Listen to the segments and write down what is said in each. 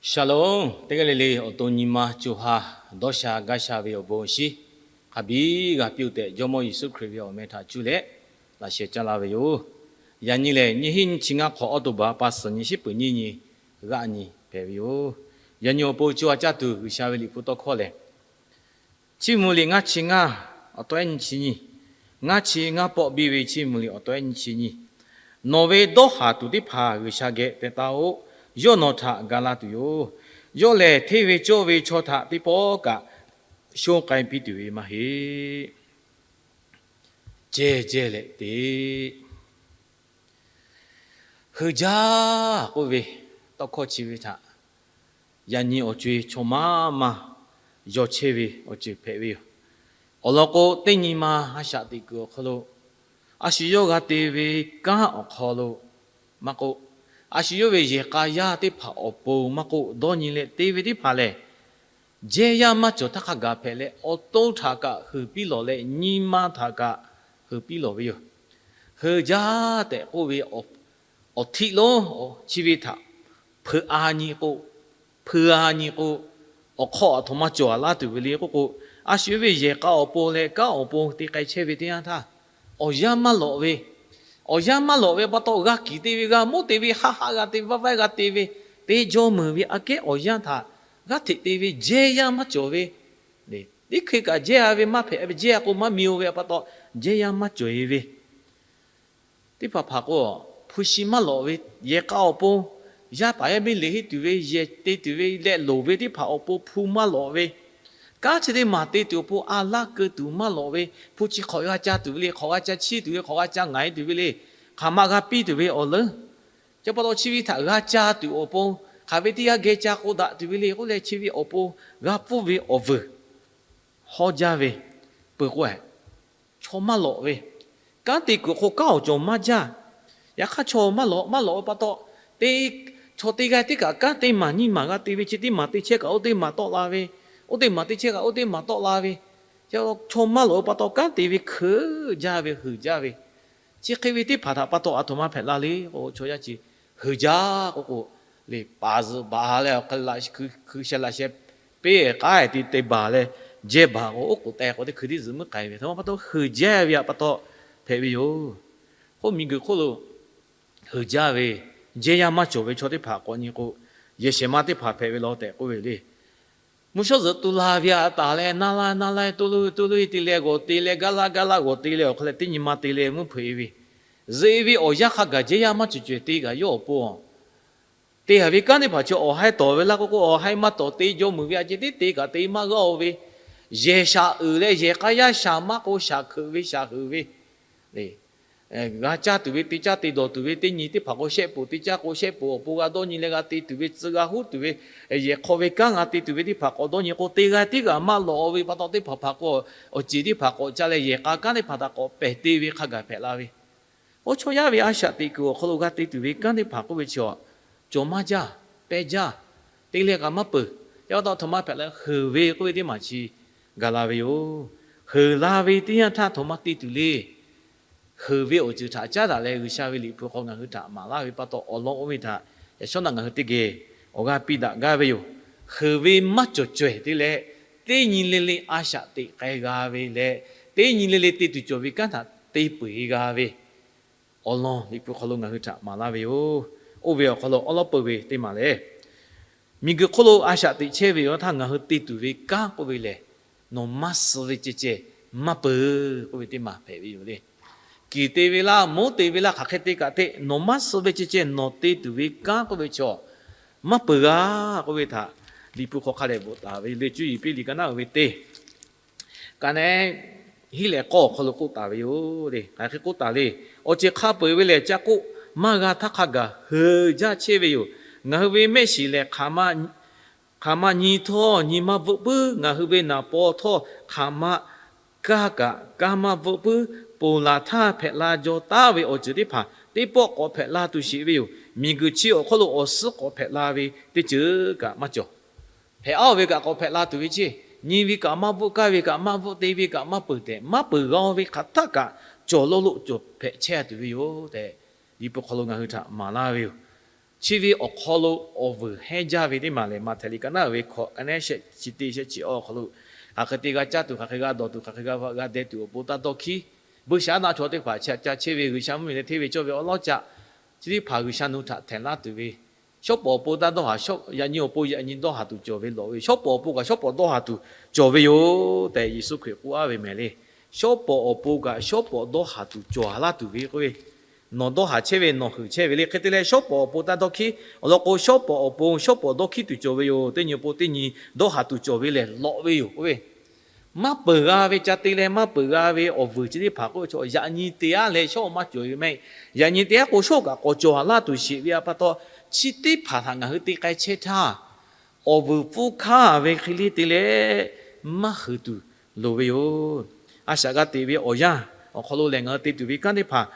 Shalom. Teˇ g'aˇ le le awˬ to nyi ma co ha dawˇ sha gaˇ sha ve awˬ bon awˬ shinˉ hk'a biˇ g'a piˇ-oˆ tehꞈ, Jawˇmawˇ Yeˍsuˆ Hkriꞈ ve awˬ meh htaꞈ cuˇ leh laꞈ sheh caˇ laˇ ve yoˬ. Yaꞈ nyi lehˬ, nyiˇ hinˉ nyiˇ chi ngaˇ hk'awꞈ October pa suhˍ nyi shiˉ peuˍ nyiˇ nyi g'aˆ nyi hpehꞈ ve yoˬ. Yaꞈ nyi awˬ pon co ha caˇ tuˬ G'uiˬsha ve Liꞈ hpu tawˇ hkawˇ lehˬ, Chiˇ mvuh liꞈ ngaˇ chi ngaˇ awˬ taw ehˉ nyiˇ chi nyiˇ, ngaˇ chi ngaˇ pawˆ biˇ ve Chiˇ mvuh liꞈ awˬ taw ehˉ nyiˇ chi nyiˇ, nawˬ ve dawˇ haˍ tuˬ teˇ hpaˍ G'uiˬsha geh te taˍ-oˆ. Yawˇ nawˬ htaꞈ ga la tuˬ yoˬ. Yawˇ lehˬ hteˇ ve cawˇ ve chaw htaꞈ teˇ pawˆ kaꞈ shonˇ k'ai piˇ tuˬ ve maˇ heˆ. Jehˇ jehˇ leh te Heuˬ jaˇ k'oˆ ve tawˇ hkawˇ chi ve htaꞈ yaꞈ nyi awˬ co-e chaw maˇ maˇ yaw chehˇ ve awˬ ceuˬ hpehꞈ ve yoˬ. Awˬ lawn k'o, teˇ nyi ma a shaꞈ teꞈ kuiˬ awˬ hk'aw lo, a shu yawˇ g'a te ve kanˉ awˬ hk'aw lo maˇ k'oˆ, a shu yawˇ ve yehˬ k'a yaˇ teˇ hpaˍ awˬ pon maˇ k'oˆ, dawˇ nyi leh te ve teˇ hpaˍ lehˬ, jehˇ yaˇ maˇ cawˬ htaˇ hk'a gaˬ hpehꞈ leh, awˬ to htaꞈ kaꞈ heuˬ piˇ lawˬ leh, nyi ma htaꞈ kaꞈ heuˬ piˇ lawˬ ve yoˬ. Heuˬ jaˇ tehꞈ k'oˆ ve awˬ htiˆ lonˉ chi ve htaꞈ hpeuꞈ a nyi k'o, hpeuꞈ a nyi k'o, awˬ hk'aw aˬ htoꞈ ma cawˬ a laˇ tuˬ ve le k'oˆ k'o, a shu ve yehˬ k'a awˬ pon leh kanˉ awˬ pon te k'ai chehˇ ve teˇ yanˇ htaˇ, awˬ yanˇ maˇ lawꞈ ve, awˬ yanˇ maˇ lawꞈ ve pa taw, g'a kiˍ te ve, g'a mawˇ te ve, haˆ haˆ g'a te, vaˇ vaˇ g'a te ve, teˇ jawˇ meuˍ ve aꞈ kehˉ awˬ yanˇ htaꞈ g'aˇ hteꞈ te ve, jehˇ yaˇ maˇ cawˬ ve, teˇ hkui kaꞈ jehˇ a ve maˇ hpehꞈ ve, jehˇ a k'o maˇ mi-o ve pa taw, jehˇ yaˇ maˇ cawˬ-e ve teˇ hpaˍ hpaˍ k'o, hpu shi maˇ lawꞈ ve, yehˬ k'a awˬ pon yaˇ paˍ yaˇ miˇ leꞈ henˇ tuˬ ve, yehˬ te tuˬ ve leh loˍ ve teˇ hpaˍ awˬ pon hpu maˇ lawꞈ ve, kanˉ chi teˇ maˬ te tuˬ awˬ pon a laˇ keu tuˬ maˇ lawꞈ ve, hpu chi hk'awꞈ g'a ca tuˬ ve le, hk'awꞈ g'a ca chiˇ tuˬ ve, hk'awꞈ g'a ca ngaˍ e tuˬ ve le, hk'aˬ ma g'a piˇ tuˬ ve awˬ leuˉ. Chi pa taw chi ve htaꞈ g'a ca tuˬ awˬ pon, hk'aˬ ve teˇ g'aˇ geh ca k'o daꞈ tuˬ ve le k'oˆ leh, chi ve awˬ pon g'a pfuhˇ ve awˬ vuiˬ hawˇ jaˇ ve, peuˬ k'o, chaw maˇ lawꞈ ve, kanˉ te kuiˬ hk'o kanˉ awˬ cawˬ maˇ jaˇ. Yaꞈ hk'aˇ chaw maˇ lawꞈ, maˇ lawꞈ ve pa taw, te, chaw teˇ g'aˇ tiˉ kaꞈ kanˉ teˇ maˬ nyiˇ maˬ g'a te ve, chi teˇ maˬ te chehˇ kaꞈ oˇ teˇ maˬ tawˆ la ve, oˇ teˇ maˬ te chehˇ kaꞈ oˇ teˇ maˬ tawˆ la ve, chaw maˇ lawꞈ ve pa taw kanˉ te ve hkeuꞈ jaˇ ve, heuˬ jaˇ ve, chi hk'e ve teˇ hpaˍ htaꞈ pa taw aˬ htoꞈ ma hpehꞈ la le k'o, chaw yaˇ chi heuˬ jaˇ k'oˆ k'o, le paˍ zuhꞈ baˬ leh awˬ hk'e laꞈ hkui sheh laꞈ sheh peˇ k'aˉ ti te baˬ leh, jehˇ baˬ k'o, oˉ k'oˍ teh k'o teˇ hkui tiˉ zuhꞈ muiˉ k'ai ve htaꞈ ma pa taw, heuˬ jaˇ ve htaꞈ pa taw hpehꞈ ve yoˬ. K'o, miˬguiˬ hk'oˆ lo heuˬ jaˇ ve, jehˇ yaˇ maˇ cawˬ ve chaw teˇ hpaˍ k'awꞈ nyi k'o, yehˬ shehˍ ma teˇ hpaˍ hpehꞈ ve law tehꞈ k'oˆ ve le. Mvuhˇ shawˉ zuhꞈ tu la ve aꞈ taˍ leh, na la na la tu lu tu lu te leh g'awˬ te leh, gaˇ laˇ gaˇ laˇ g'awˬ te leh, awˬ hk'aw leh teˇ nyi ma te leh mvuhˇ hpeuꞈ e ve, zeꞈ ve awˬ yanˇ hk'a gaˬ jehˇ yaˇ maˇ cawˬ cawehˬ te kaꞈ yawˇ awˬ pon te haˍ ve kanˉ teˇ hpaˍ chi awˬ haiˉ tawˍ ve laˇ k'oˆ k'o, awˬ haiˉ maˇ tawˍ te, jawˇ meuˍ ve a ceh tiˉ te kaꞈ te maˇ g'aˇ-o ve, yehˬ shaˍ uiˍ leh yehˬ k'a yaˇ shaˍ maˇ k'o shaˍ hkeuꞈ ve shaˍ heuˍ ve, g'a caˇ tuˬ ve te caˇ te dawˬ tuˬ ve teˇ nyi teˇ hpaˍ k'o, shehˆ poˍ te caˇ k'o shehˆ poˍ awˬ pon g'a dawˇ nyi leh g'a te tuˬ ve, tcuh g'a huˉ tuˬ ve, yehˬ hk'aw ve kanˉ g'a te tuˬ ve teˇ hpaˍ k'awꞈ dawˇ nyi k'o, te g'a tiˉ g'aꞈ maˇ lawꞈ ve pa taw, teˇ hpaˍ hpaˍ k'o awˬ ceˬ teˇ hpaˍ k'awꞈ ca leh, yehˬ k'a kanˉ teˇ hpaˍ htaꞈ k'awꞈ pehˬ te ve hk'a gaˬ hpehꞈ la ve, oˇ chaw yaˇ ve a shaꞈ teꞈ kuiˬ awˬ hk'aw lo g'a te tuˬ ve kanˉ teˇ hpaˍ k'oˆ ve chi, cawˬ maˇ jaˇ, pehˇ jaˇ, te leh kaꞈ maˇ peuˬ. Yaꞈ pa taw, htoꞈ ma hpehꞈ leh heuˬ ve k'oˆ ve teˇ maˬ chi gaˬ la ve yoˬ. Heuˬ la ve teˇ yanˇ htaˇ htoꞈ ma te tuˬ le. Heuˬ ve awˬ ceuˬ htaꞈ caˉ daꞈ leh, G'uiˬsha ve Liꞈ hpu hk'aw ngaˬ hui htaꞈ maˍ laˇ ve pa taw, awˬ lawn oˇ ve htaꞈ yaꞈ shawˉ naꞈ ngaˬ hui teˇ geh awˬ g'aˇ piˇ daꞈ gaˇ ve yoˬ. Heuˬ ve maˇ cawˬ cawehˬ te leh, teˇ nyi le le a shaꞈ teꞈ k'ai g'a ve leh, teˇ nyi le le te tuˬ cawˬ ve kanˉ htaꞈ te peuˬ e g'a ve, awˬ lawn Liꞈ hpu hk'aw lo ngaˬ hui htaꞈ maˍ laˇ ve yoˬ. Oˇ ve awˬ hk'aw lo awˉ lawˉ peuˬ ve teˇ maˬ lehˬ, miˬguiˬ hk'oˆ lo a shaꞈ teꞈ chehˇ ve yoˬ htaˇ, ngaˬ hui te tuˬ ve kanˉ k'oˆ ve lehˬ, nawˬ maˇ suh ve ceh ceh maˇ peuˬ k'oˆ ve teˇ maˬ hpehꞈ ve yoˬ le. Kiˬ te ve laˇ, mvuhˇ te ve laˇ, hk'aˬ hk'e te kaꞈ te, nawˬ maˇ suh ve ceh ceh nawˬ te tuˬ ve kanˉ k'oˆ ve chaw maˇ peuˬ g'a k'oˆ ve htaꞈ Liꞈ hpu hk'aw hk'a dehꞈ bvuhꞈ taˍ ve le. Cuˇ yiˍ piˇ liꞈ ka naˉ uiˍ ve teˇ ka neh hiˉ leh k'awˇ awˬ hk'aw lo k'oˆ taˍ ve yoˬ le. Hk'aˬ hk'e k'oˆ taˍ le. Awˬ ceuˬ hk'a peu-eˬ ve lehˬ, ca k'oˆ maˇ g'a htaˇ hk'a gaˬ heuˬ jaˇ chehˇ ve yoˬ. Ngaˬ hui ve mehˆ shiˍ lehˬ, hk'aˬ ma nyi htawˇ nyi maˇ bvuhˆ puiˉ. Ngaˬ hui ve naˍ paw htawˇ hk'aˬ ma kaˇ kaꞈ kaˇ maˇ bvuhˆ puiˉ. Ponˬ laˬ htaˇ hpehꞈ la jaw taˉ ve awˬ ceuˬ teˇ hpaˍ teˇ pawˆ k'awꞈ hpehꞈ la tuˬ sheˍ ve yoˬ. Miˬguiˬ chi awˬ hk'oˆ lo awˬ suhˉ k'awꞈ hpehꞈ la ve teˇ ceuˬ kaꞈ maˇ cawˬ. Hpehꞈ aˉ ve kaꞈ k'awꞈ hpehꞈ la tuˬ ve ceˇ, nyi ve kaꞈ maˇ bvuhˆ, kaˇ ve kaꞈ maˇ bvuhˆ, te ve kaꞈ maˇ peuˬ tehꞈ, maˇ peuˬ g'a ve hk'aˬ htaˆ kaꞈ cawˬ lo lo cawˬ hpehꞈ chehˇ tuˬ ve yoˬ tehꞈ, Liꞈ hpu hk'aw lo ngaˬ hui htaꞈ maˍ laˇ ve yoˬ. Chi ve awˬ hk'aw lo awˬ vuiˬ hehnˇ jaˇ ve teˇ maˬ lehˬ, Maꞈhtehˍ liꞈ ka naˉ ve hkawꞈ ka neˉ shehˆ chi teˇ shehˆ chi awˬ hk'aw lo, hk'aˬ hk'e te g'a caˇ tuˬ, hk'aˬ hk'e g'a dawˬ tuˬ, hk'aˬ hk'e g'a g'a deh tuˬ awˬ pon taˇ dawˇ hkiˉ. Buiˇshaˆaˉnaˆ chaw teˇ hpaˍ chi htaꞈ ca chehˇ ve G'uiˬsha mvuhˇmiˬ leh hteˇ ve cawˇ ve awˉ lawˉ caꞈ chi teˇ hpaˍ G'uiˬsha nu htaꞈ htehꞈ laˇ tuˬ ve, shawˉ pawˍ awˬ pon taˇ dawˇ haˍ, yaꞈ nyi awˬ pon yaꞈ nyi dawˇ haˍ tuˬ cawˬ ve lawꞈ ve, shawˉ pawˍ awˬ pon kaꞈ shawˉ pawˍ dawˇ haˍ tuˬ cawˬ ve yoˬ tehꞈ Yeˍsuˆ Hkriꞈ k'oˆ aˉ ve mehˍ le. Shawˉ pawˍ awˬ pon kaꞈ shawˉ pawˍ dawˇ haˍ tuˬ cawˬ laˇ tuˬ ve k'oˆ ve, nawˬ dawˇ haˍ chehˇ ve, nawˬ heuˬ chehˇ ve le. Hk'e te leh shawˉ pawˍ awˬ pon taˇ dawˇ hkiˉ. Awˬ lawn k'o, shawˉ pawˍ awˬ pon shawˉ pawˍ dawˇ hkiˉ tuˬ cawˬ ve yoˬ. Teˇ nyi awˬ pon teˇ nyi dawˇ haˍ tuˬ cawˬ ve lehˬ lawꞈ ve yoˬ k'oˆ ve, maˇ peuˬ g'a ve ca te leh maˇ peuˬ g'a ve awˬ vuiˬ chi teˇ hpaˍ k'oˆ ve chaw, yaꞈ nyi te aˉ leh shawˉ maˇ cawˬ ve mehˆ. Yaꞈ nyi te aˉ k'o shawˉ kaꞈ k'awꞈ cawˬ laˇ tuˬ sheˍ ve pa taw, chi teˇ hpaˍ htaꞈ ngaˬ hui te k'ai chehˇ htaˇ, awˬ vuiˬ pfuhˇ hkanˇ ve hk'e le te leh maˇ heuˬ tuˬ loˍ ve yoˬ. A shaꞈ g'a teꞈ ve awˬ yanˇ awˬ hk'aw lo lehˬ, ngaˬ hui te tuˬ ve kanˉ teˇ hpaˍ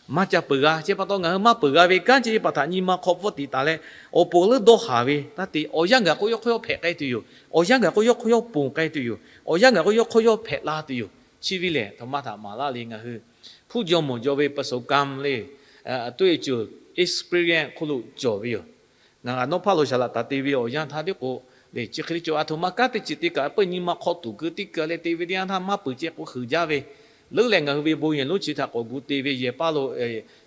maˇ ca peuˬ g'a. Chi pa taw ngaˬ hui maˇ peuˬ g'a ve kanˉ chi teˇ hpaˍ htaꞈ nyi ma hk'aw pfuhˇ tiꞈ taˍ leh, awˬ pon leuˉ dawˇ haˍ ve taˇ te. Awˬ yanˇ gaˬ k'o yawˇ hk'aw yawˇ hpehꞈ k'ai tuˬ yoˬ. Awˬ yanˇ gaˬ k'o yawˇ hk'aw yawˇ ponˬ k'ai tuˬ yoˬ. Awˬ yanˇ gaˬ k'o yawˇ hk'aw yawˇ hpehꞈ la tuˬ yoˬ. Chi ve lehˬ, a htoꞈ ma htaꞈ maˍ laˇ le. Ngaˬ hui hpu jaw mawˬ jaw ve ประสบการณ์ le, ตัวอย่าง experience hk'oˆ lo cawˬ ve yoˬ. Ngaˬ g'a nawˉ hpaˇ lo shaˍ laꞈ taˍ te ve awˬ yanˇ htaˇ tiˉ k'o, lehˬ chi hk'e le cawˬ. A htoꞈ ma kanˉ teˇ ceuˬ te kaꞈ peuˬ nyi ma hk'aw tuˬ keu teˇ keu leh te ve teˇ yanˇ htaˇ maˇ peuˬ ceh k'o heuˬ jaˇ ve. Leuˉ leh ngaˬ hui ve bon yehˬ lonˉ chi htaꞈ k'awꞈ gu te ve yehˬ paˇ lo,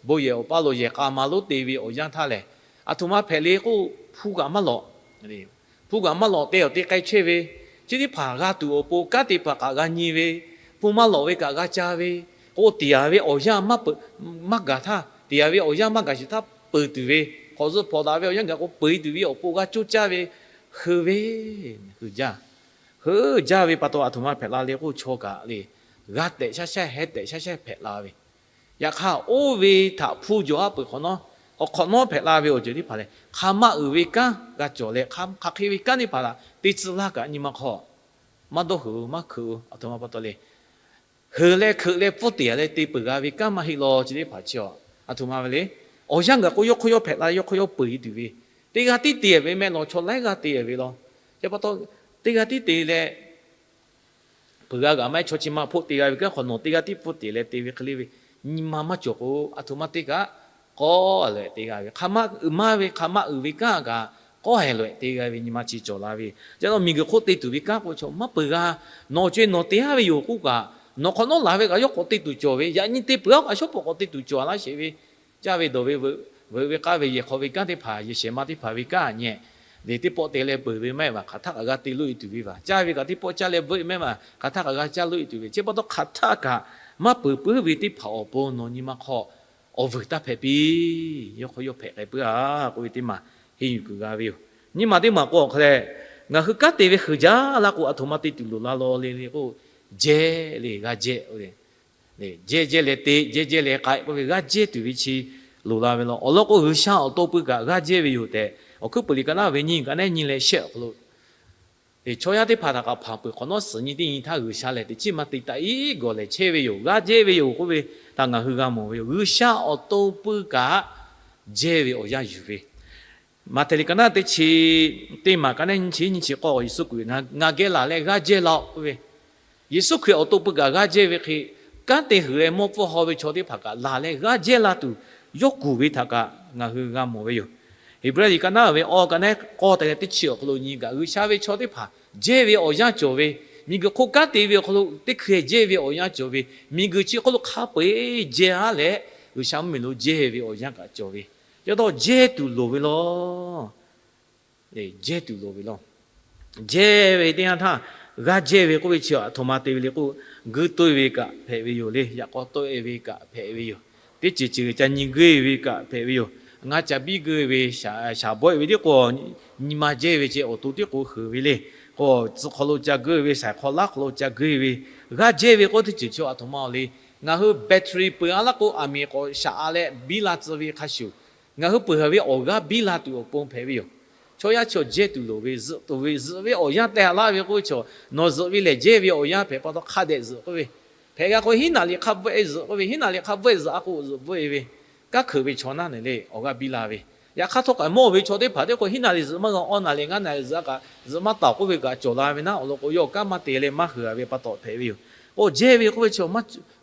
bon yehˬ awˬ paˇ lo yehˬ k'a ma lonˉ te ve awˬ yanˇ htaˇ lehˬ, a htoꞈ ma hpehꞈ le k'o, hpu kaꞈ maˇ lawꞈ hpu kaꞈ maˇ lawꞈ te awˬ te k'ai chehˇ ve, chi teˇ hpaˍ g'a tuˬ awˬ pon kanˉ te hpaˍ kaꞈ g'a nyi ve, hpu maˇ lawꞈ ve kaꞈ g'a ca ve, k'o teˇ yanˇ ve awˬ yanˇ maˇ peuˬ, maˇ gaˬ htaˇ, teˇ yanˇ ve awˬ yanˇ maˇ gaˬ sheˍ htaˇ peuˬ tuˬ ve, hk'awꞈ zuhˆ hpawnˬ daꞈ ve awˬ yanˇ gaˬ k'o peuˬ tuˬ ve awˬ pon g'a coˇ caˇ ve, heuˬ ve, heuˬ jaˇ. Heuˬ jaˇ ve pa taw a htoꞈ ma hpehꞈ la le k'o, chaw kaꞈ le g'a tehꞈ shaˉ shaˉ heh tehꞈ shaˉ shaˉ hpehꞈ la ve. Yaꞈ hk'aˇ, oˇ ve htaꞈ hpu jawˬ haˉ peuˬ hk'awꞈ nawˉ, awˬ hk'awꞈ nawˉ hpehꞈ la ve awˬ ceuˬ teˇ hpaˍ lehˬ, hk'aˬ ma uiˍ ve kanˉ g'a cawˬ leh, hk'aˬ hk'e ve kanˉ teˇ hpaˍ htaꞈ te tcuh laˇ kaꞈ nyi ma hk'aw maˇ dawˇ heuˬ maˇ hkeuꞈ. A htoꞈ ma pa taw le, heuˬ leh hkeuꞈ leh pfuhˇ teꞈ leh te peuˬ g'a ve kanˉ maˇ heˆ law. Chi teˇ hpaˍ chi a htoꞈ ma ve le, awˬ yanˇ gaˬ k'o yawˇ hk'aw yawˇ hpehꞈ la, yawˇ hk'aw yawˇ peuˬ e tuˬ ve, teˇ g'aˇ tiˉ te ve mehˆ law, chaw laiˉ g'aˇ te ve law. Chi pa taw, teˇ g'aˇ tiˉ te leh peuˬ g'a g'aꞈ maˇ heˆ. Chaw chi ma hpoˆ te g'a ve kanˉ hk'awꞈ nawˬ teˇ g'aˇ tiˉ pfuhˇ teꞈ leh te ve hk'e le ve, nyi ma maˇ cawˬ k'o, a htoꞈ ma teˇ kaꞈ k'awˇ lehꞈ te g'a ve, hk'aˬ ma uiˍ maˇ ve hk'aˬ ma uiˍ ve kanˉ kaꞈ k'awˇ hehˍ lehꞈ te g'a ve nyi ma chi cawˬ la ve. Chi pa taw miˬguiˬ hk'oˆ te tuˬ ve kanˉ k'o, chaw maˇ peuˬ g'a. Nawˬ co e nawˬ te aˉ ve yoˬ k'oˆ kaꞈ, nawˬ hk'awꞈ nawˉ laˬ ve kaꞈ yawˇ k'awꞈ te tuˬ cawˬ ve, yaꞈ nyi te peuˬ aˉ kaꞈ shawˉ pawˍ k'awꞈ te tuˬ cawˬ a laˇ sheˍ ve. Caˇ ve dawˬ ve, veuꞈ ve k'aˇ ve yehˬ hk'aw ve kanˉ teˇ hpaˍ, yehˬ shehˍ ma teˇ hpaˍ ve kanˉ nyi, le teˇ pawˆ te leh peuˬ ve maˇ heˆ, hk'aˬ htaˇ kaꞈ g'a te loꞈ e tuˬ ve vaˬ. Caˇ ve kaꞈ teˇ pawˆ caˇ leh veuꞈ e maˇ heˆ, hk'aˬ htaˇ kaꞈ g'a caˇ loꞈ e tuˬ ve. Chi pa taw hk'aˬ htaˇ kaꞈ maˇ peuˬ puiˉ ve teˇ hpaˍ awˬ pon nawˬ nyi ma hk'aw awˬ vuiˬ taˇ hpehꞈ piˇ. Yawˇ hk'aw yawˇ hpehꞈ k'ai puiˉ a k'oˆ ve teˇ maˬ henˇ yuˬ kuiˬ g'a ve yoˬ. Nyiˇ maˬ teˇ maˬ k'o awˬ hk'a leh, ngaˬ hui kanˉ te ve heuˬ jaˇ laˇ k'o, a htoꞈ ma te tuˬ loˍ la law le le k'o, jehˇ le g'a jehˇ le, jehˇ jehˇ leh te, jehˇ jehˇ leh k'ai k'oˆ ve g'a jehˇ tuˬ ve chi loˍ la ve law. Awˬ lawn k'o, G'uiˬsha awˬ to pui kaꞈ g'a jehˇ ve yoˬ tehꞈ, Awˬ hkuiˉ puiˍ liꞈ ka naˉ ve nyiˇ ka neˉ nyiˇ leh shehˆ awˬ hk'aw lo, chaw yaˇ teˇ hpaˍ htaꞈ kaꞈ hpanˍ peuˬ hk'awꞈ nawˉ suhˍ nyi teˇ nyi htaˇ G'uiˬsha lehˬ teꞈ chiˉ maˇ te taꞈ iˉ gawˬ lehˬ chehˇ ve yoˬ, g'a jehˇ ve yoˬ k'oˆ ve htaꞈ ngaˬ hui g'a mawˬ ve yoˬ. G'uiˬsha awˬ to pui kaꞈ jehˇ ve awˬ yanˇ yuˬ ve, Maꞈhtehˍ liꞈ ka naˉ teˇ chi teˇ maˬ ka neˉ nyiˇ chi nyiˇ chi k'awˇ Yeˍsuˆ Hkriꞈ, Ngaˬ geh laˬ leh g'aˇ jehˇ laˇ-oˆ k'oˆ ve, Yeˍsuˆ Hkriꞈ awˬ to pui kaꞈ g'aˇ jehˇ ve hk'e, kanˉ te huiˬ leh mawˇ pfuhˇ haw ve chaw teˇ hpaˍ kaꞈ laˬ leh g'aˇ jehˇ la tuˬ yawˇ kuˬ ve htaꞈ kaꞈ ngaˬ hui g'a mawˬ ve yoˬ. Heˍbrehˇ liꞈ ka naˉ ve awˬ ka neˉ k'awˇ te leh teˇ chi awˬ hk'aw lo nyi kaꞈ, G'uiˬsha ve chaw teˇ hpaˍ jehˇ ve awˬ yanˇ cawˬ ve, miˬguiˬ hk'oˆ kanˉ te ve awˬ hk'aw lo teˇ hkui jehˇ ve awˬ yanˇ cawˬ ve, miˬguiˬ chi hk'oˆ lo hk'a peu-eˬ jehˇ aˉ leh G'uiˬsha mvuhˇmiˬ lo jehˇ ve awˬ yanˇ kaꞈ cawˬ ve, yaꞈ taw jehˇ tuˬ loˍ ve law. Jehˇ tuˬ loˍ ve law. Jehˇ ve teˇ yanˇ htaˇ, g'aˇ jehˇ ve k'oˆ ve chi a htoꞈ ma te ve le k'o, guiˇ toˇ ve kaꞈ hpehꞈ ve yoˬ le. Yaꞈ k'aw tawˆ e ve kaꞈ hpehꞈ ve yoˬ. Teˇ ceuˬ ceuˬ ca nyi guˇ e ve kaꞈ hpehꞈ ve yoˬ. Ngaˇ ca biˇ guˇ e ve, shaˍ bawehˆ ve tiˉ k'o, nyi ma jehˇ ve ceh awˬ to tiˉ k'o heuˬ ve le. K'o tcuh hk'aw lo ca guˇ e ve, shaiˍ hk'aw laˉ hk'aw lo ca guˇ e ve, g'aˇ jehˇ ve k'oˆ teˇ ceuˬ chi a htoꞈ ma le. Ngaˬ hui battery peuˬ a laˇ k'o, aˬ miˍ k'awꞈ shaꞈ a leh biˇ la tcuh ve hk'a shuˍ, ngaˬ hui peuˬ a ve awˬ g'aˇ biˇ la tuˬ awˬ pon hpehꞈ ve yoˬ. Chaw yaˇ chaw jehˇ tuˬ loˍ ve, zuhꞈ tuˬ ve, zuhꞈ ve awˬ yanˇ teh a laˇ ve k'oˆ ve chaw, nawˬ zuhꞈ ve lehˬ jehˇ ve awˬ yanˇ hpehꞈ pa taw hk'a dehꞈ zuhꞈ k'oˆ ve, hpehꞈ g'a k'o hiˉ naˍ liꞈ hk'a bvuhˆ e zuhꞈ k'oˆ ve, hiˉ naˍ liꞈ hk'a bvuhˆ e zuhꞈ a k'o zuhꞈ bvuhˆ e ve, kanˉ hkeuꞈ ve chaw naˉ neˬ le awˬ g'aˇ biˇ la ve, yaꞈ hk'aˇ htawˇ kaꞈ mawˇ ve chaw teˇ hpaˍ teˇ k'o hiˉ naˍ liꞈ zuhꞈ maˇ g'a, awˇ naˍ liꞈ ngaˇ naˍ liꞈ zuhꞈ a kaꞈ zuhꞈ maˇ taˍ k'oˆ ve kaꞈ cawˬ la ve naˉ, awˬ lawn k'o yawˇ kanˉ maˇ te leh maˇ heuˬ a ve pa taw hpehꞈ ve yoˬ. K'o jehˇ ve k'oˆ ve chi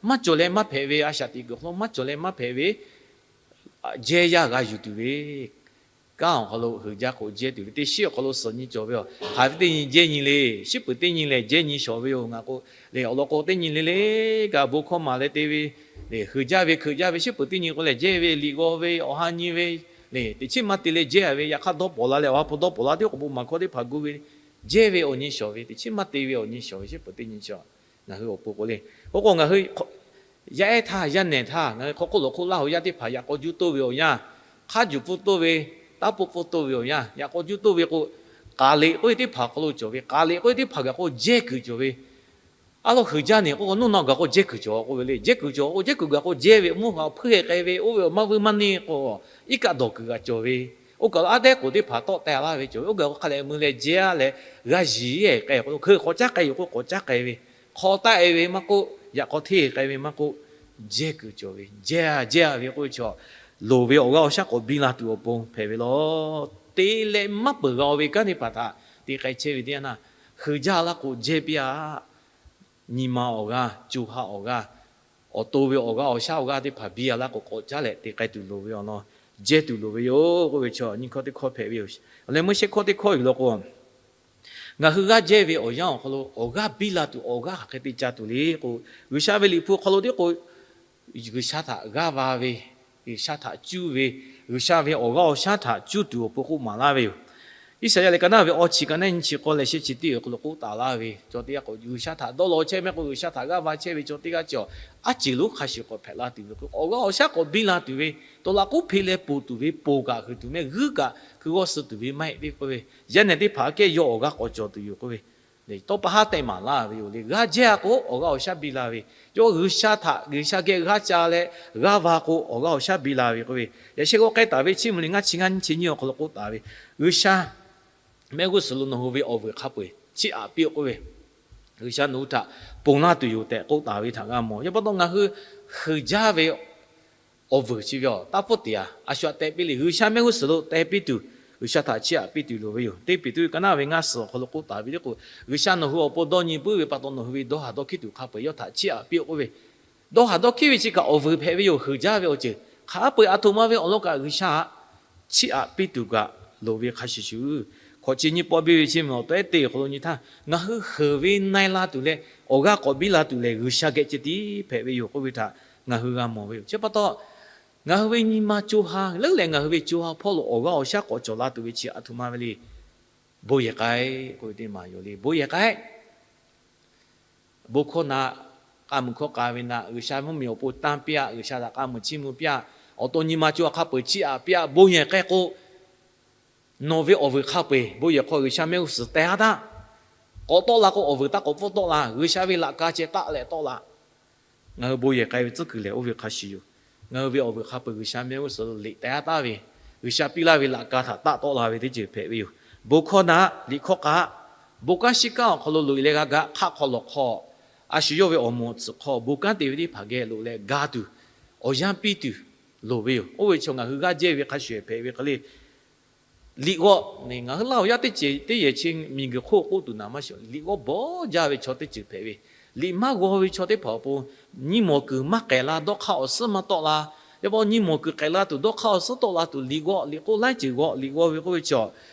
maˇ cawˬ leh maˇ hpehꞈ ve, a shaꞈ teꞈ kuiˬ hk'aw lo maˇ cawˬ leh maˇ hpehꞈ ve, jehˇ yaˇ g'a yuˬ tuˬ ve, kanˉ awˬ hk'aw lo heuˬ jaˇ k'o jehˇ tuˬ ve, teˇ shiˉ awˬ hk'aw lo suhˍ nyi cawˬ ve yoˬ. Hk'aˬ ve teˇ nyi jehˇ nyi le, shiˉ peuˬ teˇ nyi lehˬ jehˇ nyi shawˍ ve yoˬ. Ngaˬ k'o le, awˬ lawn k'o teˇ nyi le le kaꞈ bon hkawˇ maˍ leh te ve le, heuˬ jaˇ ve hkeuꞈ jaˇ ve shiˉ peuˬ teˇ nyi k'o lehˬ jehˇ ve, liꞈ g'aw ve, awˬ ha nyi ve le, teꞈ chiˉ maˇ te leh jehˇ ve, yaꞈ hk'aˇ dawˇ pawˍ la leh awˬ ha hpu dawˇ pawˍ la teˇ k'awꞈ bon maˍ hkawˇ teˇ hpaˍ gu ve, jehˇ ve awˬ nyi shawˍ ve, teꞈ chiˉ maˇ te ve awˬ nyi shawˍ ve shiˉ peuˬ teˇ nyi chi ngaˬ hui awˬ pon k'o le. K'o k'o ngaˬ hui yaˇ ehˉ htaˇ yaˇ nehˬ htaˇ ngaˬ hui hk'aw hk'oˆ lawˬ hk'oˆ Laˇ hoꞈ yaˇ teˇ hpaˍ yaꞈ k'aw juˇ toˇ ve awˬ yanˇ, hk'aˇ juˬ pfuhˇ toˇ ve, taˇ pfuhˇ pfuhˇ toˇ ve awˬ yanˇ yaꞈ k'aw juˇ toˇ ve k'o, k'aˍ leꞈ k'oˆ ve teˇ hpaˍ hk'aw lo cawˬ ve, k'aˍ leꞈ k'oˆ ve teˇ hpaˍ kaꞈ k'o jehˇ kuiˬ cawˬ ve. A law heuˬ jaˇ neˬ k'o, nuˇ naw gaˬ k'o jehˇ kuiˬ cawˬ k'oˆ ve le. Jehˇ kuiˬ cawˬ k'o, jehˇ kuiˬ gaˬ k'o jehˇ ve, mvuhˇ haꞈ hpuiˇ hk'e k'ai ve, oˇ ve awˬ maˇ vuiˇ maˇ neˇ k'o, iˉ kaˆ dawˬ kuiˬ g'a cawˬ ve. Oˇ kaˬ lo aˉ dehˉ k'oˍ teˇ hpaˍ tawˆ teh laˇ ve cawˬ ve. Oˇ gaˬ k'o hk'a leh mui leh jehˇ a leh, g'a yiˍ k'ai k'o, hk'e k'awꞈ caˉ k'ai yoˬ k'o k'awꞈ caˉ k'ai ve, hk'aw taˆ e ve maˇ k'oˆ, yaꞈ k'aw hteˇ k'ai ve maˇ k'oˆ, jehˇ kuiˬ cawˬ ve, jehˇ a jehˇ a ve k'oˆ ve chaw, loˍ ve awˬ g'aˇ awˬ shaˉ k'awꞈ biˇ la tuˬ awˬ pon hpehꞈ ve law. Te leh maˇ peuˬ g'a ve kanˉ teˇ hpaˍ htaꞈ te k'ai chehˇ ve teˇ yanˇ, heuˬ jaˇ laˇ k'o jehˇ piˇ a. Nyi ma awˬ g'aˇ, co ha awˬ g'aˇ, awˬ to ve awˬ g'aˇ awˬ shaˉ awˬ g'aˇ teˇ hpaˍ biˇ a laˇ k'o k'awꞈ caˉ leh te k'ai tuˬ loˍ ve awˬ lawn, jehˇ tuˬ loˍ ve yoˬ k'oˆ ve chaw nyi hkawˇ teˇ hkawˇ hpehꞈ ve yoˬ. Awˬ leh meuˇ shehˆ hkawˇ teˇ hkawˇ yuˬ law k'o, ngaˬ hui g'aˇ jehˇ ve awˬ yanˇ awˬ hk'aw lo awˬ g'aˇ biˇ la tuˬ awˬ g'aˇ hk'aˬ hk'e te ca tuˬ le k'o, G'uiˬsha ve liꞈ hpu hk'aw lo tiˉ k'o, G'uiˬsha htaꞈ g'aˇ va ve, G'uiˬsha htaꞈ cuˇ ve, G'uiˬsha ve awˬ g'aˇ awˬ shaˉ htaꞈ cuˇ tuˬ awˬ pon k'oˆ maˍ laˇ ve yoˬ. Iˉsaˍyaˆ lehˬ ka naˉ ve awˇ chi ka naˉ nyi chi k'awˇ leh shehˆ chi teˇ awˬ hk'aw lo k'oˆ taˍ laˇ ve, chaw teˇ g'aˇ k'o G'uiˬsha htaꞈ dawˇ law chehˇ mehˆ k'o G'uiˬsha htaꞈ g'aˇ va chehˇ ve chaw teˇ g'aˇ chi a, aˉ ceˬ lonˉ hk'a shuˍ k'awꞈ hpehꞈ la tuˬ ve k'o, awˬ g'aˇ awˬ shaˉ k'awꞈ biˇ la tuˬ ve, tawꞈ laꞈ k'oˉ hpe leh poˬ tuˬ ve, poˬ kaꞈ huiˬ tuˬ mehˆ g'uiˇ kaꞈ hkui g'awˇ suh tuˬ ve maˇ heˆ ve k'oˆ ve, yaˇ nehˬ teˇ hpaˍ aꞈ kehˉ yawˇ awˬ g'aˇ k'awꞈ cawˬ tuˬ yoˬ k'oˆ ve, tawˇ pa haˉ tehꞈ maˍ laˇ ve yoˬ le. G'aˇ jehˇ a k'o awˬ g'aˇ awˬ shaˉ biˇ la ve, yawˇ G'uiˬsha htaꞈ G'uiˬsha geh g'aˇ ca leh g'aˇ va k'o awˬ g'aˇ awˬ shaˉ biˇ la ve k'oˆ ve, yaꞈ sheh g'aw k'ai taˍ ve Chiˇ mvuh liꞈ ngaˇ chi ngaˇ nyi chi nyiˇ awˬ hk'aw lo k'oˆ taˍ ve, G'uiˬsha mehˆ g'uˇ suhˍ lo nawˬ hui ve awˬ vuiˬ hk'a peu-eˬ chiˇ aꞈ piˇ-oˆ k'oˆ ve, G'uiˬsha nawˬ hui htaꞈ ponˬ laˇ tuˬ yoˬ tehꞈ k'oˆ taˍ ve htaꞈ g'a mawˬ. Yaꞈ pa taw ngaˬ hui heuˬ jaˇ ve awˬ vuiˬ chi ve a taˇ pfuhˇ te a, a shu aꞈ teh piˇ le. G'uiˬsha mehˆ g'uˇ suhˍ lo teh piˇ tuˬ, G'uiˬsha htaꞈ chiˇ aꞈ piˇ tuˬ loˍ ve yoˬ. Teˇ Peˍtruˆ ka naˉ ve ngaˇ suhˍ awˬ hk'aw lo k'oˆ taˍ ve le k'o, G'uiˬsha nawˬ hui awˬ pon dawˇ nyi puiˉ ve pa taw nawˬ hui ve dawˇ haˍ dawˇ hkiˉ tuˬ hk'a peu-eˬ yawˇ htaꞈ chiˇ aꞈ piˇ-oˆ k'oˆ ve, dawˇ haˍ dawˇ hkiˉ ve chi kaꞈ awˬ vuiˬ hpehꞈ ve yoˬ. Heuˬ jaˇ ve awˬ ceuˬ hk'a peu-eˬ aˬ htoꞈ ma ve awˬ lawn kaꞈ G'uiˬsha htaꞈ chiˇ aꞈ piˇ tuˬ kaꞈ loˍ ve hk'a shuˍ shuˍ, hkawꞈ chi nyiˇ pawˆ biˇ ve chi mvuhˇ awˬ to ehˉ teˇ awˬ hk'aw lo nyi htaˇ, ngaˬ hui heuˬ ve na e la tuˬ leh awˬ g'aˇ k'awꞈ biˇ la tuˬ lehˬ G'uiˬsha geh ceh tiˉ hpehꞈ ve yoˬ k'oˆ ve htaꞈ ngaˬ hui g'a mawˬ ve yoˬ. Chi pa taw, ngaˬ hui ve nyi ma co ha leuˉ leh ngaˬ hui ve co ha hpawˇ lo awˬ g'aˇ awˬ shaˉ k'awꞈ cawˬ la tuˬ ve chi aˬ htoꞈ ma ve le. Bon yehˬ k'ai k'oˆ ve teˇ maˬ yoˬ le. Bon yehˬ k'ai. Bon hkawˇ naꞈ, k'a muiˬ hkawˇ k'a ve naꞈ, G'uiˬsha mvuhˇmiˬ awˬ pon tanˇ piˇ-aꞈ, G'uiˬsha htaꞈ k'a muiˬ chiˇ mvuh piˇ-aꞈ. Awˬ to nyi ma co ha hk'a peu-eˬ chiˇ aꞈ piˇ-aꞈ. Bon yehˬ k'ai k'o, nawˬ ve awˬ vuiˬ hk'a peu-eˬ bon yehˬ hk'aw G'uiˬsha mehˆ g'uˇ suhˍ teh-a htaˇ, k'awꞈ tawˆ la k'o awˬ vuiˬ taˇ k'awꞈ pfuhˇ tawˆ la. G'uiˬsha ve laꞈ ka ceh taˆ leh tawˆ la. Ngaˬ hui bon yehˬ k'ai ve tcuhˉ kuiˬ lehˬ oˇ ve hk'a shuˍ yoˬ. Ngaˬ hui ve awˬ vuiˬ hk'a peu-eˬ G'uiˬsha mehˆ g'uˇ suhˍ lo liꞈ teh-a taˍ ve, G'uiˬsha piˇ laˇ ve laꞈ ka htaꞈ taˆ tawˆ la ve teˇ ceuˬ hpehꞈ ve yoˬ. Bon hkawˇ naꞈ, liꞈ hkawˇ k'a, bon kanˉ shiˉ kanˉ awˬ hk'aw lo loꞈ-e leh g'a gaˇ hk'aˆ hk'aw lawˬ hk'aw, a shu yawˇ ve awˬ moˍ awˬ tsuhꞈ hk'aw bon kanˉ te ve teˇ hpaˍ geh loꞈ leh ga tuˬ, awˬ yanˇ piˇ tuˬ loˍ ve yoˬ. Oˇ ve chaw ngaˬ hui g'aˇ jehˇ ve hk'a shuˍ hpehꞈ ve hk'e le. Liꞈ g'aw, ngaˬ hui Laˇ hoꞈ yaˇ teˇ ceuˬ teˇ yehˬ chi miˬguiˬ hk'oˆ k'oˆ tuˬ naꞈ maˇ shiˍ. Liꞈ g'aw bawˬ jaˇ ve chaw teˇ ceuˬ hpehꞈ ve, liꞈ maˇ g'aw ve chaw teˇ hpaˍ awˬ pon nyi mawˬ kuiˬ maˇ k'ehˬ la, dawˇ hk'aˇ awˬ suhˉ maˇ tawˆ la. Yaꞈ pa nyi mawˬ kuiˬ k'ehˬ la tuˬ dawˇ hk'aˇ awˬ suhˉ tawˆ la tuˬ liꞈ g'aw, liꞈ k'oˆ laiˉ ceuˬ g'aw, liꞈ g'aw ve k'oˆ ve chaw,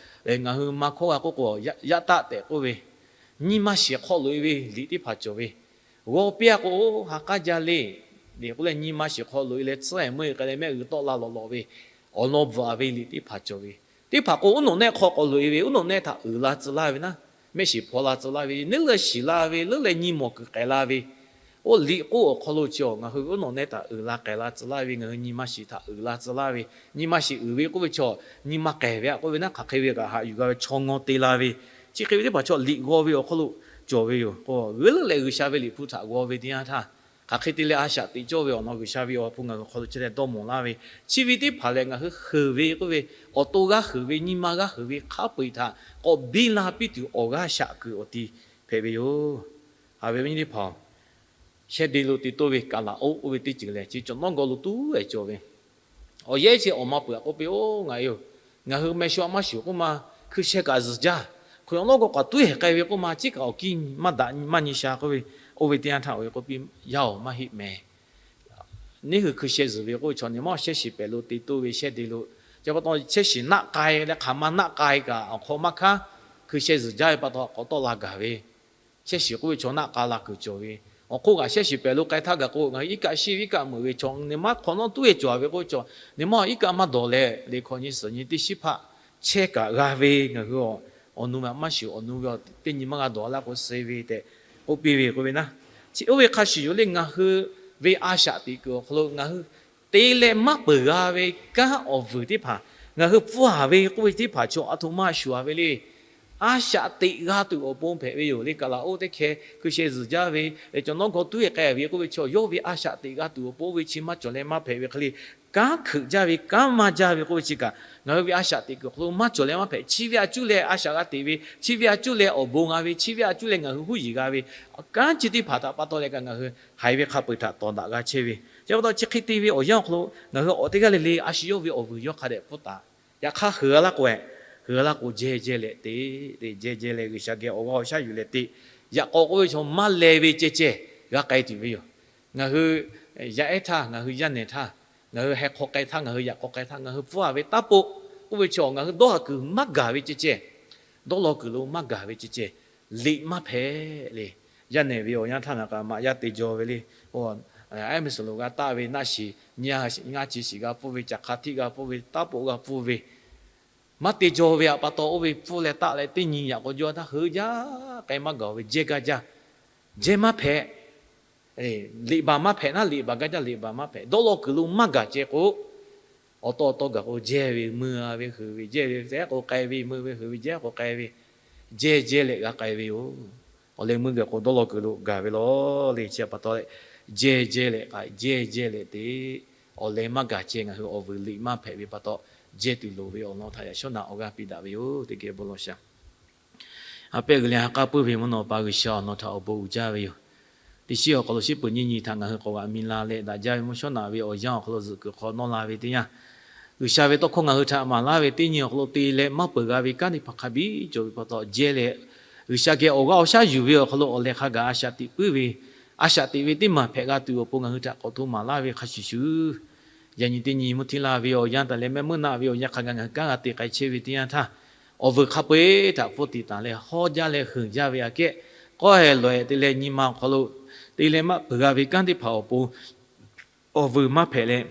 ngaˬ hui maˇ hkawˇ g'a k'oˆ k'o, yaˇ taˆ tehꞈ k'oˆ ve, nyi ma shiˍ hk'aw loꞈ-e ve liꞈ teˇ hpaˍ cawˬ ve, g'aw piˇ-a k'o, ha k'aˉ jaˇ le. Liꞈ k'oˆ leh nyi ma shiˍ hk'aw loꞈ-e leh tcuhˉ-e meuˇ-e k'ai leh mehˆ g'uiˬ tawˆ la lawꞈ lawꞈ ve, awˬ lawn bvuhꞈ-a ve liꞈ teˇ hpaˍ cawˬ ve, teˇ hpaˍ k'o uˉ nawꞈ nehˆ hk'aw k'awꞈ loꞈ-e ve, uˉ nawꞈ nehˆ htaꞈ uiˍ la tcuh laˇ ve naˉ, mehˆ shiˍ hpaw la tcuh laˇ ve, neˇ leuˆ shiˍ la ve, leuˉ leh nyi mawˬ kuiˬ k'ehˬ la ve, oˇ liꞈ k'oˆ awˬ hk'aw lo chi-a ngaˬ hui ve uˉ nawꞈ nehˆ htaꞈ uiˍ la k'ehˬ la tcuh laˇ ve, ngaˬ hui nyi ma shiˍ htaꞈ uiˍ la tcuh laˇ ve, nyi ma shiˍ uiˍ ve k'oˆ ve chaw, nyi ma k'ehˬ ve-a k'oˆ ve naˉ hk'aˬ hk'e ve kaꞈ haꞈ yuˬ g'a ve chaw ngaw te la ve, chi hk'e ve teˇ hpaˍ chaw liꞈ g'aw ve awˬ hk'aw lo cawˬ ve yoˬ. K'o g'uiˬ leuˉ leh G'uiˬsha ve liꞈ hpu htaꞈ g'aw ve teˇ yanˇ htaˇ, hk'aˬ hk'e te leh a shaꞈ teꞈ cawˇ ve awˬ lawn G'uiˬsha ve awˬ ha hpu ngaˬ hui awˬ hk'aw lo chehˇ leh dawˇ mawˬ laˇ ve, chi ve teˇ hpaˍ lehˬ ngaˬ hui heuˬ ve k'oˆ ve, awˬ to g'aˇ heuˬ ve, nyi ma g'aˇ heuˬ ve hk'a peu-eˬ htaꞈ k'awꞈ biˇ la piˇ tuˬ awˬ g'aˇ shaꞈ kuiˬ awˬ ti hpehꞈ ve yoˬ. Haꞈ ve awˬ viˉ nyi teˇ hpaˍ-oˬ, shehˇ de lo te toˇ ve kaˍlaˍoˆ oˇ ve teˇ ceuˬ lehˬ chi cawˬ nawˉ gaw lo tuˉ-ehˍ cawˬ ve, awˬ yehˉ chi awˬ ma peuˬ-a k'oˆ piˇ-oˆ. Ngaˬ e yoˬ, ngaˬ hui meh shu-a maˇ shuˍ k'oˆ ma, hkui sheh kaꞈ zuhˬ jaˇ, hkui awˬ nawˉ gaw kaꞈ tuˉ-ehˍ k'ai ve k'oˆ ma, ciˉ kaꞈ awˬ kiˇ maˇ daꞈ maˇ nyi sha k'oˆ ve, oˇ ve teˇ yanˇ htaˇ awˬ e k'oˆ piˇ, Yaˇ-oˬ, maˇ heˆ mehˍ. neˇ hui hkui sheh zuhˬ ve k'oˆ ve chaw, nyi ma shehˇ shiˍ pehˍ lo te toˇ ve shehˇ de lo, chi pa taw shehˇ shiˍ naˆ k'ai leh hk'aˬ ma naˆ k'ai kaꞈ awˬ hk'aw maˇ hkanˉ, hkui sheh zuhˬ jaˇ ve pa taw k'awꞈ tawˆ la gaˬ ve, shehˇ shiˍ k'oˆ ve chaw naˆ k'ai la kuiˬ cawˬ ve, awˬ hk'oˆ kaꞈ shehˇ shiˍ pehˍ lo k'ai htaˇ gaˬ k'o, ngaˬ hui iˉ kaˆ shiˉ ve iˉ kaˆ meuꞈ ve chaw, nyi ma hk'awꞈ nawˉ tuˉ ve cawˬ ve k'oˆ ve chaw, nyi ma iˉ kaˆ maˇ dawˬ leh, liꞈ hkawꞈ nyi suhˍ nyi teˇ shiˉ hpaˆ chehˇ kaꞈ g'a ve, ngaˬ hui awˬ nu maˇ shuˍ, awˬ nu ve teˇ nyi maˇ g'a dawˬ laˇ k'o suh ve tehꞈ k'oˆ piˇ ve k'oˆ ve naˉ. Chi oˇ ve hk'a shuˍ yoˬ le, ngaˬ hui ve a shaꞈ teꞈ kuiˬ awˬ hk'aw lo ngaˬ hui te leh maˇ peuˬ g'a ve kanˉ awˬ vuiˬ teˇ hpaˍ, ngaˬ hui pfuhˇ a ve k'oˆ ve teˇ hpaˍ chaw a htoꞈ ma shuˍ a ve le. A shaꞈ teꞈ g'a tuˬ awˬ pon hpehꞈ ve yoˬ le. Kaˍlaˍoˆ teˇ hkeh hkui sheh zuhˬ jaˇ ve, cawˬ nawˉ g'aw tuˉ e k'ai ve k'oˆ ve chaw, yawˇ ve a shaꞈ teꞈ g'a tuˬ awˬ pon oˇ ve chi maˇ cawˬ leh maˇ hpehꞈ ve hk'e le. Kanˉ hkeuꞈ jaˇ ve kanˉ maˇ jaˇ ve k'oˆ ve chi kaꞈ, ngaˬ hui ve a shaꞈ teꞈ kuiˬ awˬ hk'aw lo maˇ cawˬ leh maˇ hpehꞈ. Chi ve a cuˇ leh a shaꞈ g'a teꞈ ve, chi ve a cuˇ leh awˬ bon g'a ve, chi ve a cuˇ leh ngaˬ hui huˉ yiˍ g'a ve, kanˉ chi teˇ hpaˍ htaꞈ pa taw leh kaꞈ ngaˬ hui haiˬ ve hk'a peu-eˬ htaꞈ tawˍ daꞈ g'a chehˇ ve. Chi pa taw chi hk'e te ve awˬ yanˇ awˬ hk'aw lo ngaˬ hui awˬ teˇ g'aˇ le le a shu yawˇ ve awˬ vuiˬ yawˇ hk'a dehꞈ pfuhˇ taˍ. Yaꞈ hk'aˇ heuˬ a laˇ k'o, heuˬ a laˇ k'o jehˇ jehˇ leh te, te jehˇ jehˇ leh G'uiˬsha geh awˬ g'aˇ awˬ shaˉ yuˬ leh te, yaꞈ k'aw k'oˆ ve chaw maˇ leh ve ceh ceh g'a k'ai tuˬ ve yoˬ. Ngaˬ hui yaˇ ehˉ htaˇ, ngaˬ hui yaˇ nehˬ htaˇ, ngaˬ hui heh hk'aw k'ai htaˇ, ngaˬ hui yaꞈ k'aw k'ai htaˇ, ngaˬ hui pfuhˇ a ve taˉ poˆ k'oˆ ve chaw ngaˬ hui dawˇ haˍ kuiˬ maˇ gaˬ ve ceh ceh, dawˇ law kuiˬ lo maˇ gaˬ ve ceh ceh, liꞈ maˇ hpehꞈ le. Yaˇ nehˬ ve awˬ yanˇ htaˇ ngaˬ kaꞈ maꞈ yaˇ te jaw ve le. Aˉ miˬ suhˍ lo g'a taˆ ve naˆ shiˍ nyi ngaˇ chi shiˍ g'a pfuhˇ ve, caˬ hk'a htiˆ g'a pfuhˇ ve, taˉ poˆ g'a pfuhˇ ve, maˇ te jaw ve htaꞈ pa taw oˇ ve pfuhˇ leh taˆ leh teˇ nyi yaꞈ k'aw jaw htaˇ heuˬ jaˇ k'ai maˇ gaˬ ve jehˇ gaˇ jaˇ, jehˇ maˇ hpehꞈ. Liꞈ baˬ maˇ hpehꞈ naˉ, liꞈ baˬ gaˇ jaˇ, liꞈ baˬ maˇ hpehꞈ. Dawˇ law kuiˬ lo maˇ gaˬ ceh k'o, awˬ taw awˬ taw gaˬ k'o jehˇ ve mui a ve heuˬ ve jehˇ ve jehˇ k'o k'ai ve, mui ve heuˬ ve jehˇ k'o k'ai ve, jehˇ jehˇ leh g'a k'ai ve yoˬ. Awˬ leh mui gaˬ k'o dawˇ law kuiˬ lo gaˬ ve law le. Chi pa taw leh jehˇ jehˇ leh k'ai, jehˇ jehˇ leh te, awˬ leh maˇ gaˬ ceh ngaˬ hui awˬ vuiˬ liꞈ maˇ hpehꞈ ve pa taw, jehˇ tuˬ loˍ ve awˬ lawn htaꞈ yaꞈ shawˉ naꞈ awˬ g'aˇ piˇ daꞈ ve yoˬ. Teˇ geh bon lawˬ shaˍ. A pehˉ g'uiˬ leh ha k'aˉ puiˉ ve mvuhˇ naw pa G'uiˬsha awˬ lawn htaꞈ awˬ bon uiˍ jaˇ ve yoˬ. Teˇ shiˉ awˬ hk'aw lo shiˉ peuˬ nyiˇ nyi htaꞈ ngaˬ hui k'awꞈ g'aꞈ mi la leh daꞈ jaˇ ve mvuhˇ shawˉ naꞈ ve awˬ yanˇ awˬ hk'aw lo zuhꞈ kuiˬ hk'aw nawˇ la ve teˇ yanˇ, G'uiˬsha ve tawˇ hkawˇ ngaˬ hui htaꞈ maˍ laˇ ve teˇ nyi awˬ hk'aw lo te leh maˇ peuˬ g'a ve kanˉ teˇ hpaˍ hk'a biˇ cawˬ ve pa taw jehˇ leh, G'uiˬsha geh awˬ g'aˇ awˬ shaˉ yuˬ ve awˬ hk'aw lo awˬ leh hk'a gaˬ a shaꞈ teꞈ puiˉ ve, a shaꞈ teꞈ ve teˇ maˬ hpehꞈ g'a tuˬ awˬ pon ngaˬ hui htaꞈ k'awꞈ hto maˍ laˇ ve hk'a shuˍ shuˍ, yaꞈ nyi teˇ nyi mvuhˇ htiˇ laˇ ve awˬ yanˇ taˍ leh mehˆ meuˇ naˆ ve awˬ yanˇ hk'a gaˬ ngaˬ hui kanˉ g'a te k'ai chehˇ ve teˇ yanˇ htaˇ, awˬ vuiˬ hk'a peu-eˬ htaꞈ pfuhˇ tiꞈ taˍ leh hawˇ jaˇ leh heunˍ jaˇ ve aꞈ kehˉ, k'awˇ heh lawˬ heh te leh nyi ma awˬ hk'aw lo te leh maˇ peuˬ g'a ve kanˉ teˇ hpaˍ awˬ pon awˬ vuiˬ maˇ hpehꞈ leh,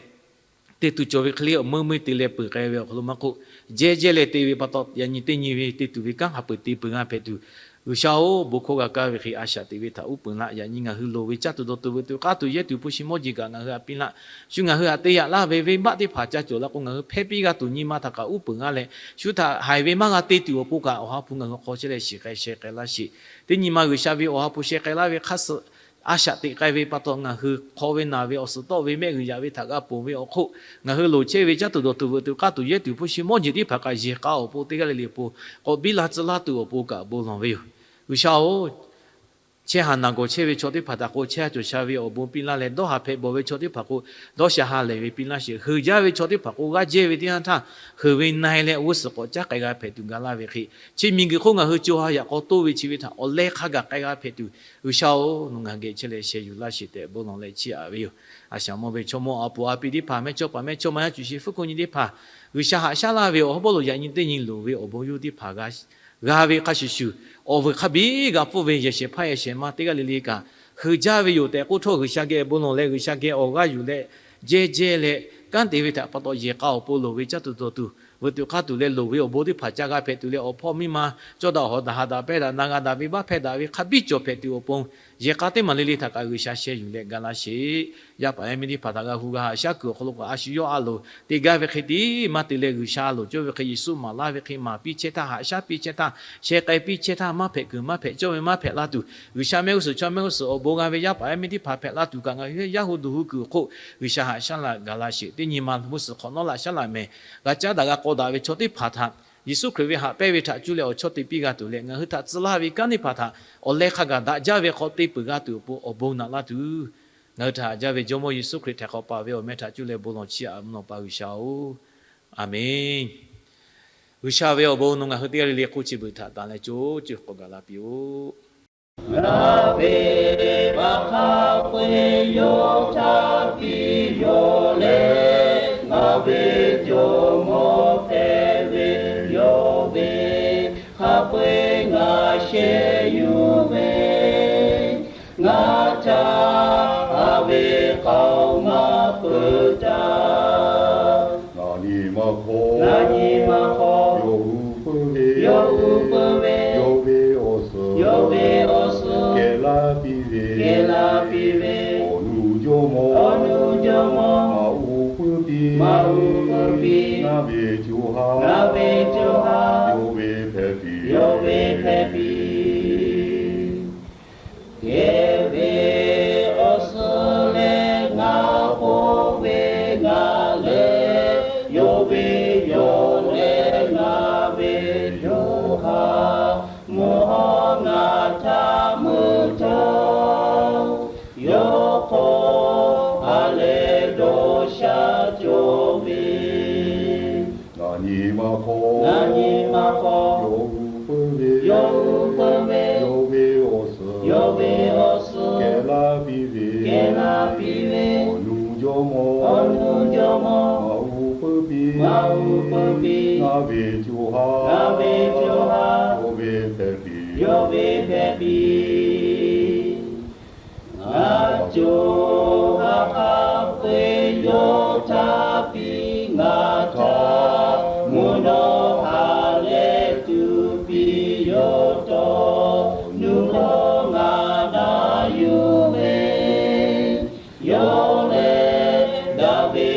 te tuˬ cawˬ ve hk'e le awˬ meuˇ meuˇ te leh peuˬ k'ai ve awˬ hk'aw lo maˇ k'oˆ, jehˇ jehˇ leh te ve pa taw yaꞈ nyi teˇ nyi ve te tuˬ ve kanˉ hk'a peu-eˬ te peuˬ g'a hpehꞈ tuˬ, G'uiˬsha-oˬ, bon hkawˇ g'a kaˇ ve hk'e a shaꞈ teꞈ ve htaꞈ uˉ peunˍ laˇ. Yaꞈ nyi ngaˬ hui loˍ ve caˇ tuˬ dawˬ tuˬ veuꞈ tuˬ k'aˇ tuˬ yehˇ tuˬ hpu shi mawˇ jeˬ kaꞈ ngaˬ hui htaꞈ piˇ laˇ. Shu ngaˬ hui htaꞈ te yaꞈ laˇ ve venˇbaˆ teˇ hpaˍ ca cawˬ la k'o, ngaˬ hui hpehˇ piˇ g'a tuˬ nyi ma htaꞈ kaꞈ uˉ peunˍ g'a leh, shu htaꞈ haiˬ ve maˇ g'a te tuˬ awˬ pon kaꞈ Awˬ ha hpu ngaˬ hui hk'aw chehˇ leh shiˍ k'ai sheh k'ai laˇ sheˍ. Teˇ nyi ma G'uiˬsha ve Awˬ ha hpu sheh k'ai laˇ ve hk'a suh a shaꞈ teꞈ k'ai ve pa taw, ngaˬ hui hk'aw ve naˬ ve awˬ suhˍ tawˆ ve mehˆ g'uiˬ yaꞈ ve htaꞈ g'a ponˬ ve awˬ hk'oˆ, ngaˬ hui loˍ chehˇ ve caˇ tuˬ dawˬ tuˬ veuꞈ tuˬ k'aˇ tuˬ yehˇ tuˬ hpu shi mawˇ jeˬ teˇ hpaˍ kaꞈ yehˬ k'a awˬ pon teˇ g'aˇ le le awˬ pon k'awꞈ biˇ la tcuh laˇ tuˬ awˬ pon kaꞈ bon lawˬ ve yoˬ. G'uiˬsha-oˬ, chehˇ haˍ naˬ gawˬ chehˇ ve chaw teˇ hpaˍ htaꞈ k'o, chehˇ haˍ cawˬ sha ve awˬ bon piˇ laˇ leh, dawˇ haˍ hpehꞈ bawˬ ve chaw teˇ hpaˍ k'o, dawˇ sha ha lehˬ ve piˇ laˇ sheˍ. Heuˬ jaˇ ve chaw teˇ hpaˍ k'o, g'aˇ jehˇ ve teˇ yanˇ htaˇ, heuˬ ve na-e leh g'uˇ suhˍ k'awꞈ caˉ k'ai g'a hpehꞈ tuˬ ga laˇ ve hk'e, chi miˬguiˬ hk'oˆ ngaˬ hui co ha yaꞈ k'aw toˇ ve chi ve htaꞈ awˬ leh hk'a gaˬ k'ai g'a hpehꞈ tuˬ, G'uiˬsha-oˬ, nawˬ ngaˬ geh chehˇ leh sheh yuˬ laˇ sheˍ tehꞈ bon lawˬ leh chiˇ aꞈ ve yoˬ. A shaꞈ mawˇ ve chaw mawˇ a puˍ a pi teˇ hpaˍ, mehˇchawˇ paˍ mehˇchawˇma yaˇ cuˬ shi fuˉ hkuˆ nyi teˇ hpaˍ, G'uiˬsha haꞈ shaˉ laˇ ve awˬ hawˉ bawˇ lo yaꞈ nyi teˇ nyi loˍ ve awˬ bon yawˇ teˇ hpaˍ g'a g'a ve hk'a shuˍ shuˍ, awˬ vuiˬ hk'a biˇ g'a pfuhˇ ve yehˬ shehˍ hpaˇ yehˬ shehˍ ma teˇ g'aˇ le le kaꞈ heuˬ jaˇ ve yoˬ tehꞈ k'oˆ htawˇ, G'uiˬsha geh bon lawˬ leh G'uiˬsha geh awˬ g'aˇ yuˬ leh, jehˇ jehˇ leh kanˉ te ve htaꞈ pa taw yehˬ k'a awˬ pon loˍ ve caˇ tuˬ dawˬ tuˬ veuꞈ tuˬ k'aˇ tuˬ leh loˍ ve awˬ bon teˇ hpaˍ ca g'a hpehꞈ tuˬ leh, awˬ hpawˇ miˇ ma cawˇ daꞈ hawˍ daꞈ ha daꞈ pehˇ daꞈ na g'a daꞈ ve baˆ hpehˇ daꞈ ve hk'a biˇ cawˬ hpehꞈ tuˬ awˬ pon, yehˬ k'a teˇ maˬ le le htaꞈ kaꞈ G'uiˬsha sheh yuˬ leh ga laˇ sheˍ. Yaˇ paˍ yaˇ miˇ teˇ hpaˍ htaꞈ g'a hu g'a haꞈ shaˉ kuiˬ awˬ hk'aw lo kaꞈ a shu yawˇ a loˍ te gaˇ ve hk'e tiˉ maˇ te leh, G'uiˬsha a loˍ cawˇ ve hk'e Yeˍsuˆ maˍ laˇ ve hk'e maˍ piˇ chehˇ htaˇ, haꞈ shaˉ piˇ chehˇ htaˇ, sheh k'ai piˇ chehˇ htaˇ, maˇ hpehꞈ kuiˬ maˇ hpehꞈ cawˇ ve maˇ hpehꞈ la tuˬ, G'uiˬsha mehˆ g'uˇ suhˍ chaw mehˆ g'uˇ suhˍ awˬ bon g'a ve yaˇ paˍ yaˇ miˇ teˇ hpaˍ hpehꞈ la tuˬ kaꞈ ngaˬ hui yaˇ hu duˬ hu kuiˬ awˬ hk'oˆ G'uiˬsha haꞈ shaˉ laꞈ ga laˇ sheˍ. Teˇ nyi ma g'uˇ suhˍ hk'awꞈ nawˉ laꞈ shaˉ laꞈ mehˍ g'a caˉ daꞈ g'a k'aw daꞈ ve chaw teˇ hpaˍ htaꞈ Yeˍsuˆ Hkriꞈ ve haꞈ pehnˇ ve htaꞈ cuˇ leh awˬ chawˇ te piˇ g'a tuˬ leh, ngaˬ hui htaꞈ tcuh laˇ ve kanˉ teˇ hpaˍ htaꞈ awˬ leh hk'a gaˬ daꞈ jaˇ ve hk'aw te peuˬ g'a tuˬ awˬ pon awˬ bon naꞈ laˇ tuˬ, ngaˬ hui htaꞈ haꞈ jaˇ ve Jawˇmawˇ Yeˍsuˆ Hkriꞈ htaꞈ k'awꞈ paˍ ve awˬ meh htaꞈ cuˇ leh bon lawˬ chiˇ aꞈ mvuhˇ naw pa G'uiˬsha-oˬ, Aˍmenˇ. G'uiˬsha ve awˬ bon nawˬ ngaˬ hui teˇ g'aˇ le le hk'oˆ chi beuꞈ htaꞈ tanˍ leh co ceuˬ k'awꞈ gaˬ la piˇ-oˆ. Ngaˬ ve pa hk'a peu-eˬ yawˇ htaꞈ piˇ yoˬ leh, ngaˬ ve jawˇmawˇ hpehꞈ ve yawˇ ve hk'a peu-eˬ ngaˬ sheh yuˬ ve, ngaˬ htaꞈ a ve k'aoˍ maˇ peuˬ htaˇ, ngaˬ nyi ma hk'aw, ngaˬ nyi ma hk'aw, yawˇ hui peuˬ ve, yawˇ hui peuˬ ve, yawˇ ve awˬ suhˍ, yawˇ ve awˬ suhˍ, kehˬ laˇ piˇ ve, kehˬ laˇ piˇ ve, awˬ nu jawˇmawˇ, awˬ nu jawˇmawˇ, maˇ uˉ peunˍ piˇ, maˇ uˉ peunˍ piˇ, ngaˬ ve co ha, ngaˬ ve co ha, yawˇ ve hpehꞈ piˇ, yawˇ ve hpehꞈ piˇ. Kehˬ ve awˬ suhˍ leh ngaˬ k'oˆ ve, ngaˬ lehˬ yawˇ ve yawˇ leh ngaˬ ve yoˬ hk'a, mvuhˇ hawˉ ngaˬ htaꞈ mui htawˇ, yawˇ hk'aw ha lehˬ dawˇ sha cawˬ ve, ngaˬ nyi ma hk'aw, ngaˬ nyi ma hk'aw, yawˇ hui peuˬ ve, yawˇ hui peuˬ ve, yawˇ ve awˬ suhˍ, yawˇ ve awˬ suhˍ, kehˬ laˇ piˇ ve, kehˬ laˇ piˇ ve, awˬ nu jawˇmawˇ, awˬ nu jawˇmawˇ, maˇ uˉ peunˍ piˇ, maˇ uˉ peunˍ piˇ, ngaˬ ve co ha, ngaˬ ve co ha, yawˇ ve hpehꞈ piˇ, yawˇ ve hpehꞈ piˇ. Ngaˬ co ha hk'a peu-eˬ yawˇ htaꞈ piˇ, ngaˬ htaꞈ mvuhˇ naw ha lehˬ tuˬ piˇ yoˬ. Taw nuˇ hkawˇ ngaˬ na yuˬ ve, yawˇ lehˬ daꞈ ve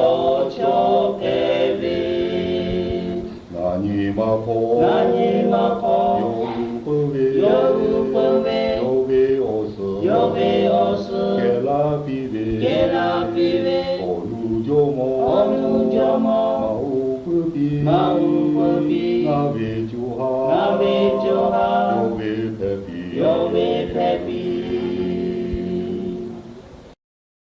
awˬ chawˇ hpehꞈ ve, ngaˬ nyi ma hk'aw, ngaˬ nyi ma hk'aw